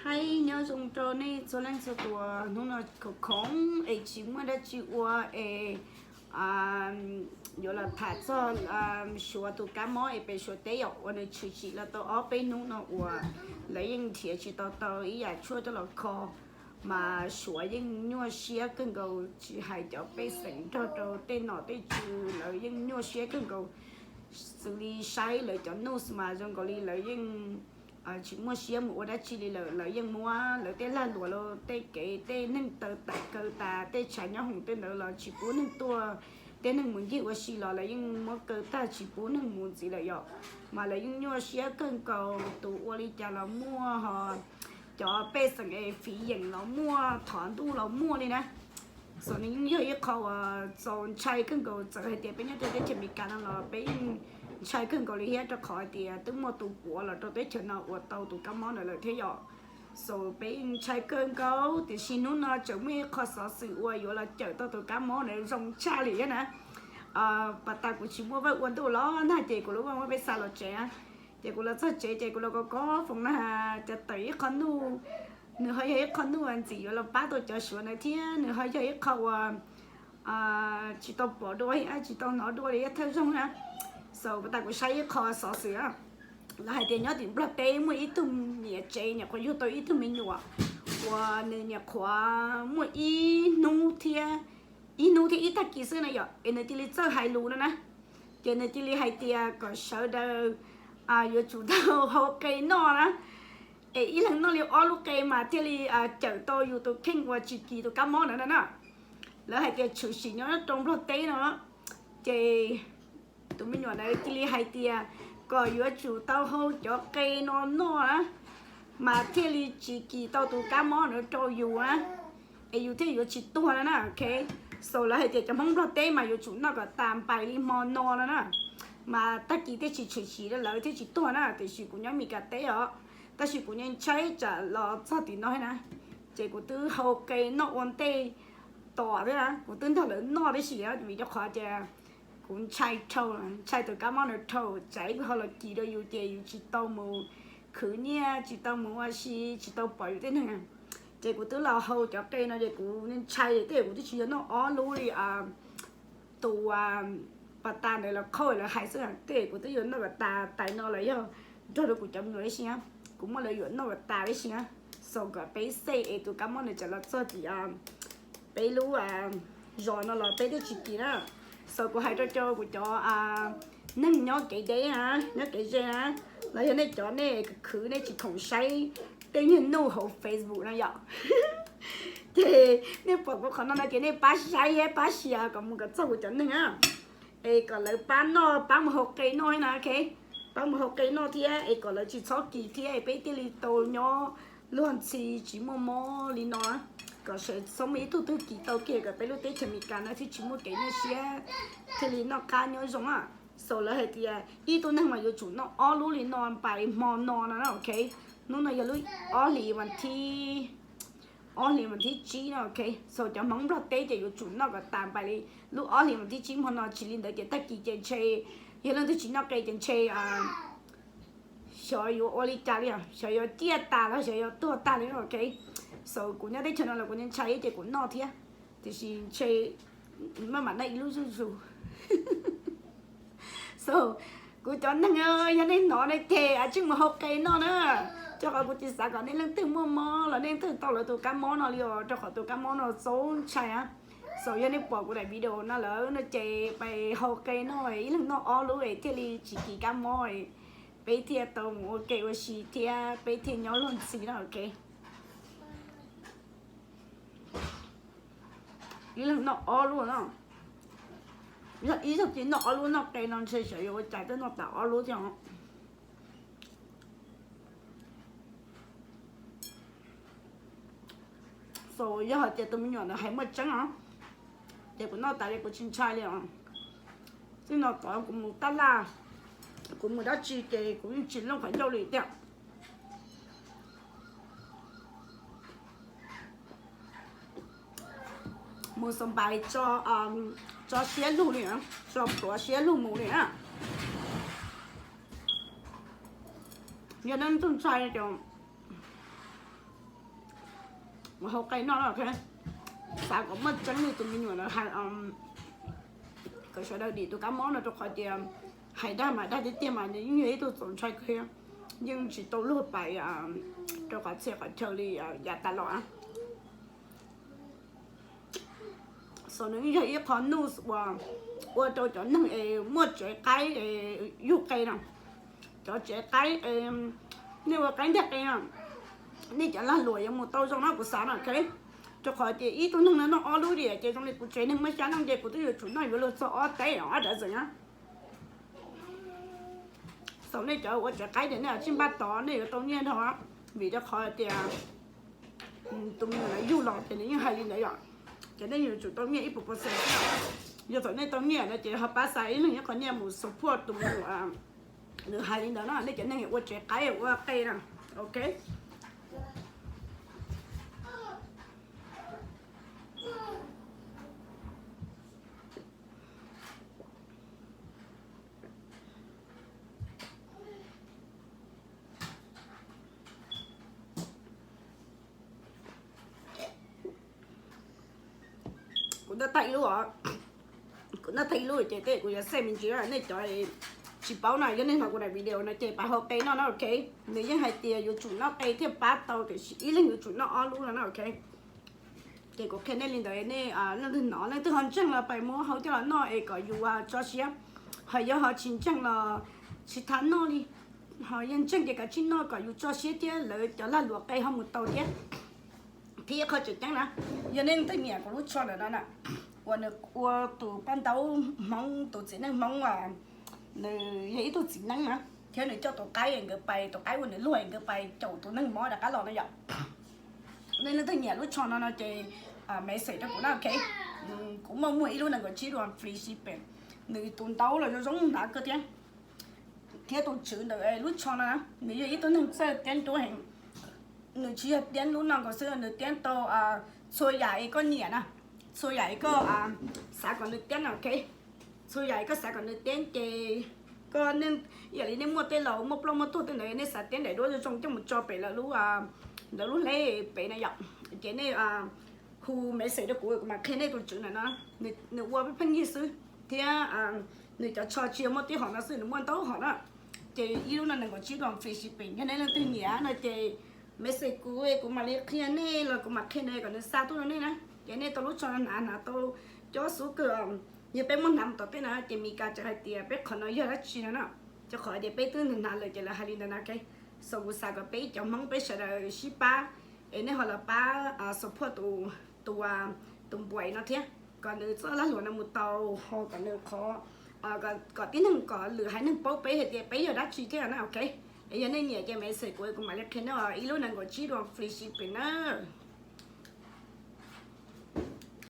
Hais nyob zoo rau nej txhua leej txhua tus, hnub no khoom khoom es tsis muaj dab tsi ua es yuav los tham txog Suav tus kab mob es pem Suav teb yom, uas nws tshwm sim los tau ob peb hnub no uas lawv yeej nrhiav tsis tau tau ib yam tshuaj coj los kho, mas Suav yeej nyuaj siab kawg nkaus, tsis hais cov pej xeem nrog rau tej nom tej tswv lawv yeej nyuaj siab kawg nkaus. Xws li saib lawv cov news mas zoo nkaus li lawv yeej tsis muaj siab mus ua dab tsi li lawm, lawv yeej muab lawv tej lag luam los tej kev tej neeg taw tas kaw tas, tej tshav nyob hoom tej ntawd los tsis pub neeg tuaj, tej neeg mus ncig ua si los lawv yeej muab kaw tag tsis pub neeg mus ntxiv lawm yom. Mas lawv yeej nyuaj siab kawg nkaus, tus ua li cas los muaj, ho cov pej xeem es fiv yeem los muaj, thov ntuj los muaj li na. Xos nws yeej yog ib qho uas txaus ntshai kawg nkaus, txawm hais tias peb nyob rau teb chaws Amelikas no los peb yeej ntshai kawg nkaus li thiab, rau qhov hais tias twb muaj tus puav los rau teb chaws no uas tau tus kab mob ntawd lawm thiab yom. Xos peb yeej ntshai kawg nkaus, tiam sis hnub no tseem muaj ib qho xov xwm uas yuav los cawm tau tus kab mob ntawd zoo tshaj li thiab na. Pas tas kuv tsis muaj vaj ua ntuj los ntag, ces kuv lub vaj muab peb xa los tsev na. Ces kuv los txog tsev ces kuv los kov kov foos na, cas tawm ib qho nuj, nws ho yog ib qho nuj uas ntxim yuav los pab tau cov Suav ntawd thiab nws ho yog ib qho uas tsis tau pom dua, tsis tau hnov dua li thawj zaug na. Xos pas tas kuv saib ib qho xov xwm, lawv hais tias nyob tim Nplog teb muaj ib tug niam tsev nyuam qhuav yug tau ib tug me nyuam uas nws nyuam qhuav muaj ib hnub thiab, ib hnub thiab ib tag kis xwb na yom, es nws cia li txawj hais lus no na. Ces nws cia li hais tias kom sawv daws yuav tsum tau hau qe noj na, es ib leeg noj li ob lub qe mas thiaj li cawm tau yus tus kheej uas tsis kis tus kab mob ntawd na na. Lawv hais tias tshwm sim nyob rau Nplog teb no, ces tus me nyuam ntawd cia li hais tias kom yuav tsum tau hau cov qe no noj na, mas thiaj li tsis kis tau tus kab mob ntawd rau yus na, es yus thiaj yuav tsis tuag no na. Ok, xos lawv hais tias cov Hmoob Nplog teb mas yuav tsum noj kom tas npais li hmo no no na, mas tag kis thiaj tsis tshwm sim rau lawv thiaj tsis tuag na. Tiam sis kuv nyob Meskas teb os, tab sis kuv yeej ntshai tsam los txog tim no thiab na, ces kuv twb hau qe noj ua ntej tom thiab na, kuv twb nrog lawv noj tib si, vim rau qhov tias kuv ntshai dhau, ntshai tus kab mob ntawd dhau, tsam ib pliag ho los kis rau yus ces yus tsis tau mus khwv nyiaj, tsis tau mus ua si, tsis tau pom yus tej neeg. Ces kuv twb los hau cov qe no ces kuv ntshai, tej zaum kuv twb tsis yog noj ob lub li tus pas tas ntawd los khauj lawv hais xwb, tej zaum kuv twb yuav noj kom tas tais no los yog nrog rau kuv cov me nyuam tib si na, kuv muab lawv yuam noj kom tas tib si na, xos kom peb safe es tus kab mob ntawd tsam los txog tim peb lub zos no los peb thiaj tsis kis na. Xos kuv hais rau cov, kuv cov neeg nyob kev deb na, nyob kev ze na, los yog nej cov nej khwv nej tsis khoom saib tej niag nuj hauv Facebook no yom, ces nej pom kuv qhov no no ces nej pab saib thiab pab share kom mus kom txog kuv cov neeg na, es kom lawv pab noj, pab mus hau qe noj thiab na, ok, pab mus hau qe noj thiab es kom lawv tsis txhob kis thiab es peb thiaj li tau nyob luag ntxhi tsis muaj mob li no, kom sawv txhob muaj ib tug twg kis tau kiag kom peb lub teb chaws Amelikas no thiaj tsis muaj kev nyuaj siab, thiaj li noj qab nyob zoo na. Xos lawv hais tias ib tug neeg mas yuav tsum noj ob lub li no npais hmo no no na, ok. Hnub no yog lub ob hlis vas thib, ob hlis vas thib tsib no, ok. Xos cov Hmoob Nplog teb ces yuav tsum noj kom tas npais li lub ob hlis vas thib tsib hmo no, tsis li ntawd ces tag kis ces ntshe yog leej twg tsis noj qe ces ntshe xyov yuav ua li cas li, xyov yuav ciaj tas los xyov yuav tuag tag li, ok. Xos kuv nyob teb chaws no los kuv ntshai ces kuv noj thiab, tiam sis ntshe maj mam noj ib lub zuj zus. Xos kuv cov neeg, yog nej hnov no ces tsij mus hau qe noj na, rau qhov kuv tsis xav kom nej leej twg muaj mob los nej leej twg tau lawv tus kab mob no li os, rau qhov tus kab mob no txaus ntshai na. Xos yog nej pom kuv daim video no lawm no ces pais hau qe noj, ib leeg noj ob lub es thiaj li tsis kis kab mob, peb thiaj tau mus ua ke ua si thiab peb thiaj nyob luag ntxhi na, ok. Ib leeg noj ob lub no, yog ib zaug ces noj ob lub noj qe no ntshe xyov yuav ua cas twb noj tas ob lub thiab. Xos yog hais tias tus me nyuam ntawd hais muaj tseeb os, ces kuv noj tas li kuv tsis ntshai li os. Txij no tod kuv mus tab laj, kuv mus dab tsi ces kuv yeej tsis looj qhov ncauj li tiag. Mus xav npais tso siab lug li, tso pluav siab lug mus li na. Yog nej tug ntshai ces Mus hau qe noj, xav kom muaj tseeb li tus me nyuam lawv hais, kom sawv daws dim tus kab mob no, rau qhov tias hais dag mas dag tiag tiag mas nws yeej yog ib tug txaus ntshai kawg, yeej tsis tau luag pais rau qhov txhia qhov chaw li yav tas los. Xav nws yeej yog ib qho news uas ua rau cov neeg es muaj tsev qaib yug qe no, cov tsev qaib, nej ua qaib ntiag qe no, nej cov lag luam yuav mus tau zoo no kuv xav no, rau qhov tias ib tug neeg no noj ob lub diam ces zoo li kuv tsev neeg muaj xya leej ces kuv twb yuav tsum noj yuav luag txog ob teb ob dav zeem na. Xav nej cov ua tsev qaib ces nej tsij npaj tod nej yuav tau nyiaj nrog, vim rau qhov tias tus me nyuam yug los ces nws yeej hais li ntawd yom, ces nej yuav tsum tau nyiaj ib puas percent. Yog thaum nej tau nyiaj no ces ho pab xa ib leeg ib qho nyiaj mus support tus me nyuam. Nws hais li ntawd no, nej cov neeg ua tsev qaib ua qe no, ok. Kuv noj tag ib lub os, kuv noj tag ib lub ces tej kuv yuav xej me ntsis, nej cov tsis paub no yog nej hnov kuv daim video no ces pab hau qe noj no, ok. Nws yeej hais tias yuav tsum noj qe thiaj pab tau, tiam sis ib leeg yuav tsum noj ob lub no na, ok. Ces kuv qhia nej li ntawd, nej leej twg hnov leej twg ho ntseeg los pais muab hau coj los noj es kom yus tso siab, ho yog ho tsis ntseeg los tsis tham noj li, ho yog ntseeg ces kav tsij noj kom yus tso siab thiab lawv cov lag luam qe ho mus tau thiab. Thiab ib qho tseem ceeb na, yog nej leej twg nyiam kuv lub tsho ntawm no na, uas nws ua tus paj ntaub Hmoob, tus txiv neej Hmoob, nws yog ib tug txiv neeb na, thiab nws coj tus qaib nkawd pais, tus qaib uas nws luag nkawd pais caum tus neeg mob rov qab los no yom. Nej leej twg nyiam lub tsho no no ces message rau kuv na, ok. Kuv muaj muag ib lub nees nkaum tsib dollar free shipping, nws tus ntaub los zoo zoo hnav kawg thiab. Thiab tus tswv ntawm lub tsho no na, nws yog ib tug neeg txawj tiab nruab heev. Nws tsis yog tiab lub no nkaus xwb, nws tiab tau txhua yam es koj nyiam na, txhua yam es koj xav kom nws tiab na, ok. Txhua yam es koj xav kom nws tiab ces koj, yam li nej muaj tej laus muaj ploj muaj tuag tej ntawd, nej xav tiab daim duab zoo zoo coj mus tso pem lawv lub, lawv lub hleb pem na yom, ces nej hu message rau kuv, kuv mam qhia nej tus tswv ntawm no. Nws ua pheej pheej yig xwb thiab nws cov tsho tsis yog muaj tib hom no xwb, nws muaj ntau hom na. Ces ib lub no nees nkaum tsib dollar free shipping, yog nej leej twg nyiam no ces message kuv, kuv mam li qhia nej los kuv mam qhia nws kom nws xa tuaj rau nej na. Ces nej tau lub tsho no hnav, hnav tau cob xub kawg. Yog peb muab hnav mus tom tej na ces Mis Kas tseem hais tias peb qhov no yog dab tsi no na, rau qhov tias peb twb hnav lawm ces lawv hais li ntawd na, ok. So kuv xav kom peb ib cov Hmoob peb sawv daws sib pab es nej ho los pab support tus, tus, tus npuais no thiab, kom nws txoj lag luam no mus tau, ho kom nws qhov, kom tib neeg, kom lwm haiv neeg paub peb hais tias peb yog dab tsi thiab na, ok. Es yog nej nyiam ces message kuv, kuv mam li qhia nej ib lub nees nkaum tsib dollar free shipping na.